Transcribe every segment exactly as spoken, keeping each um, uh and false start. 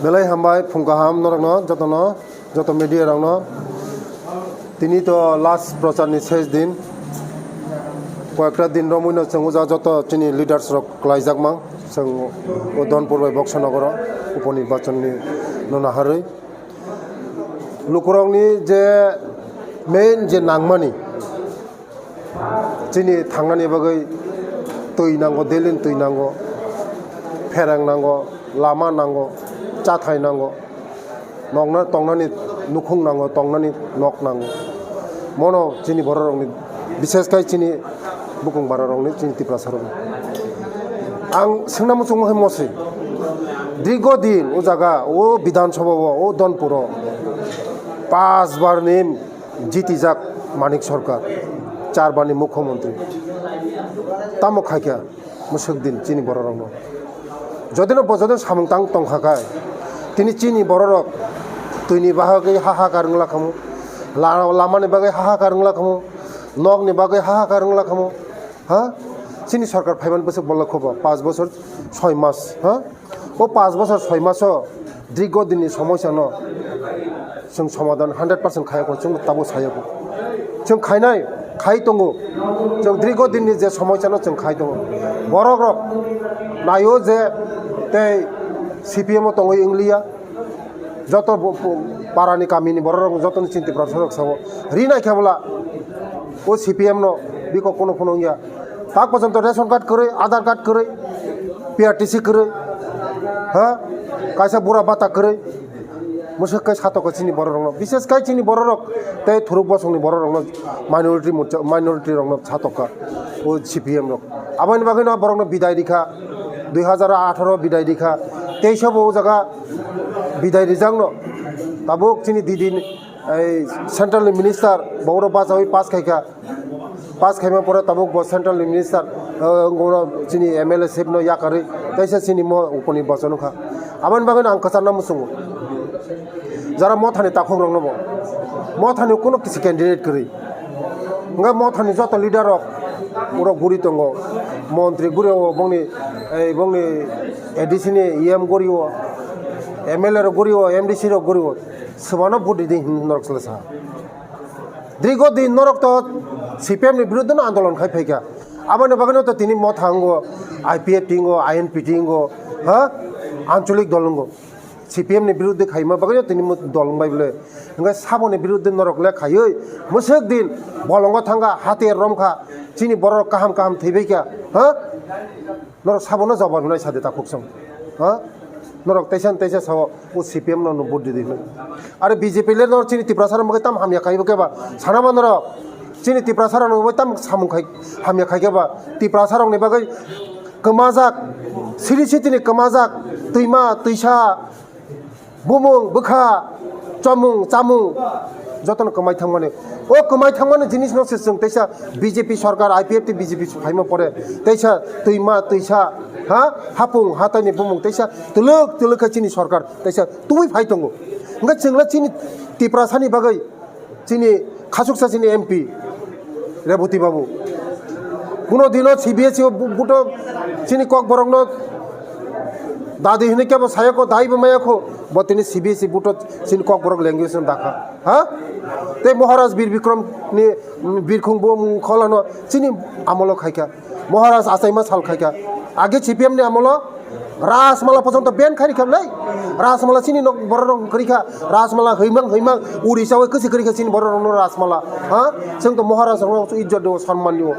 Belai hambai, phung kaham norokno, jotono, joto media rokno. Tini to last prochar ni ses din. Koyekta din romwi no chwng uja joto chini leaders rok klaijak mang. Chwng o Donpur bai Boksonogoro uponirbachan ni no naharwi. Lukurokni je main je nangmani, chini thangnani bagwi twi nango, daily twi nango, pherang nango, lama nango, chathai nango, nokna tongnani nukhung nango, tongnani nok nango. Mono chini bororokni, bishes khai chini bukung bararokni, chini Tiprasarokni. Ang swngna muchungma hai moswi. Dirgo din o jaga, o Bidhan Sabha o, o Donpuro pas bar ni jitijak Manik Sarkar, char bar ni Mukhyamantri. Tamo khaikha mwswk din chini bororokno. Jodino bo jodino samung tang tongkha khai, tini chini bororok twini bahagwi hahakar wngla khamu, la-, lamani bagwi hahakar wngla khamu, nokni bagwi hahakar wngla khamu, ha? Chini sarkar phaiman bwswk bolai khobo, pas bosor soi mas, ha? O pas bosor soi maso dirgo dinni somosyano chwng somadhan hundred percent khayakho, chwng tabuk sayakho. Chwng khainai, khai tongo. Chwng dirgo dinni je somosyano chwng khai tongo. Borokrok naio je tei C P M o tongwi wngliya. Joto bo-, bo-, parani kamini bororok jotoni chini Tiprasarok sao. Ri naikhe bwla o C P M no biko kuno phano wngya. Tak porjonto ration card kwrwi, Aadhaar card kwrwi, P R T C kwrwi, ha? Kaisa bura bata kwrwi. Mwswk khe satokha chini bororokno. Bishes khai chini bororok tei thuruk bosongni bororokno minority motcha-, minority rokno satokha o C P M rok. Aboni bagwino borokno bidai rikha, dui hazar atharo bidai rikha. Teisa bo o jaga bidai rijakno. Tabuk chini didi, ei, central ni minister, boro bachawi pass khaikha. Pass khaima pore tabuk bo central ni minister, eh, wngkha chini M L A sep no yakarwi, teisa chini mo uponi bachano kha. Aboni bagwi ang kwcharna muchungo. Jara Mothani takhuk rokno bo. Mothani kuno kisi candidate kwrwi. Hwnkhe Mothani joto leader rok, borok guri tongo. Montri guri o bongni, ei bongni A D C ni E M guri o, M L A rok guri o, M D C rok guri o. Swbano vote ridi hin norok chwla sa. Dirgo din norok to C P M ni biruddhe no andolon khai phaikha. Aboni bagwi no to tini Motha wngo, I P F T wngo, I N P T wngo, ha? Anchalik dol wngo. C P M ni biruddhe khaima bagwi no tini mo-, dol wngbai bwle. Hwnkhe saboni biruddhe norok le khaiwi mwswk din bolongo thangkha, hatiar romkha, chini borok kaham kaham thwibaikha, ha? Norok sabono jawab rwnai sadi takhuk chwng. Ha? Norok teisa teisa sao o C P M no vote ridi hwnwi. Are B J P le norok chini Tiprasa rok bagwi tam hamya khaibo khe ba? Sana ba norok chini Tiprasa rok bagwi tam samung khai hamya khai khe ba? Tiprasa rokni bagwi kwmajak, siri sitini kwmajak twima twisa, bumung, bwkha, chomung, chamung, jotono kwmai thangmani. O kwmai thangmani jinisno se chwng teisa B J P sarkar, I P F T B J P phaima pore, teisa twima, twisa, ha, hapung, hataini bumung, teisa twlwk, twlwk khe chini sarkar, teisa tubui phai tongo. Hwnkhe chwngno chini Tiprasani bagwi, chini khasuksa chini M P Reboti Babu. Kuno dino C B S E o bu-, buto chini kokborokno dadi hinwi kebo sayako, daibo mayakho, bo tini C B S E buto chini kokborok language no dakha. Ha? Tei Maharaj Bir Bikram ni, mm, Birkhung bo, mm, kholano chini amolo khaikha. Maharaj achaima sal khaikha. Age C P M ni amolo Rajmala porjonto ban khai rikha bwlai. Rajmala chini nok borok rok kwrwi kha. Rajmala hwimang hwimang uri chawi kwchwi kwrwi kha chini borok rokno Rajmala. Ha? Chwng to Maharaj rokno ijjot dio, sanman dio.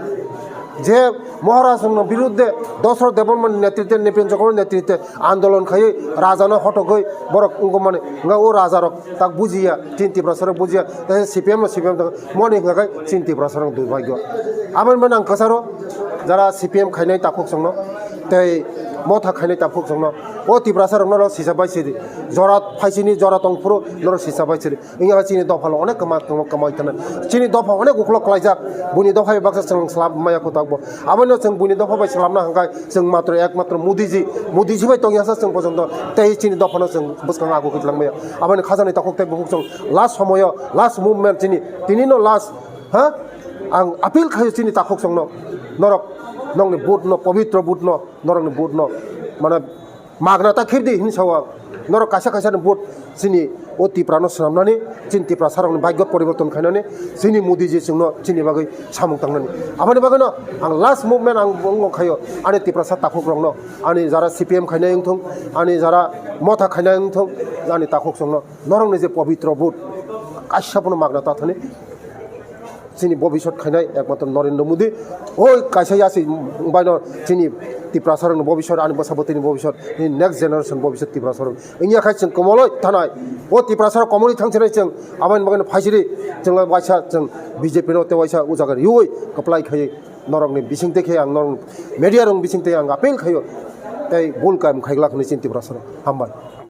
Je Maharaj rokno biruddhe Dosrot Debbarma ni netritwe, Nripen Chakma ni netritwe andolon khaiwi rajano hotogwi borok wngmani. Wngkha o raja rok tak bujiya, chini Tiprasa rok bujiya. Tei C P M no C P M thang moni hwnkha khe chini Tiprasa rok durbhagyo. Aboni bagwi ang kwcharo jara C P M khainai takhuk chwngno tei Motha khainai takhuk chwngno, o Tiprasa rokno rok sisa bai sidi, jora phaisini jora tongphuru norok sisa bai sidi. Wngya chini dopha lo onek kwma kwma kwma thana. Chini dopha onek uklok klaijak. Buini dopha bai baksa chwng swlam maya kwtak bo. Abono chwng buini dopha bai swlamna hwnkhe chwng matro ek matro Modi ji, Modi ji bai tongya sa chwng pojonto tei chini dopha no chwng bwskango ago kwtlang maya. Aboni khajani takhuk tei bukhuk chwng last somoyo, last movement chini, tini no last, ha? Ang appeal khayo chini takhuk chwngno, norok nokni vote no, pobitro vote no, norokni vote no, mane magna ta khibdi hin sawa. Norok kaisa kaisa ni vote chini o Tipra no swnamnani, chini Tiprasa rokni bhagyo poriborton khainani, chini Modi ji chwngno chini bagwi samung tangnani. Aboni bagwino ang last movement ang wngkhayo ani Tiprasa takhuk rokno, ani jara C P M khainai wngthung, ani jara Motha khainai wngthung, ani takhuk chwngno norokni je pobitro vote kaisa phano magna ta thani. Chini bobisot khainai ekmatro Narendra Modi. Oi kaisa yasi baino chini Tiprasa rokni bobisot, ani bwsa bwtwini bobisot, ni next generation bobisot Tiprasa rok. Wngya khai chwng komoloi thanai. O Tiprasa rok komoloi thangsinai chwng aboni bagwino phaisiri chwng waisa chwng B J P no tei waisa o jaga riui kwplai khai norokni bisingtwi khe ang norok media rok bisingtwi ang appeal khaio. Tei bul kaam khaiglak hinwi chini Tiprasa rok. Hambai.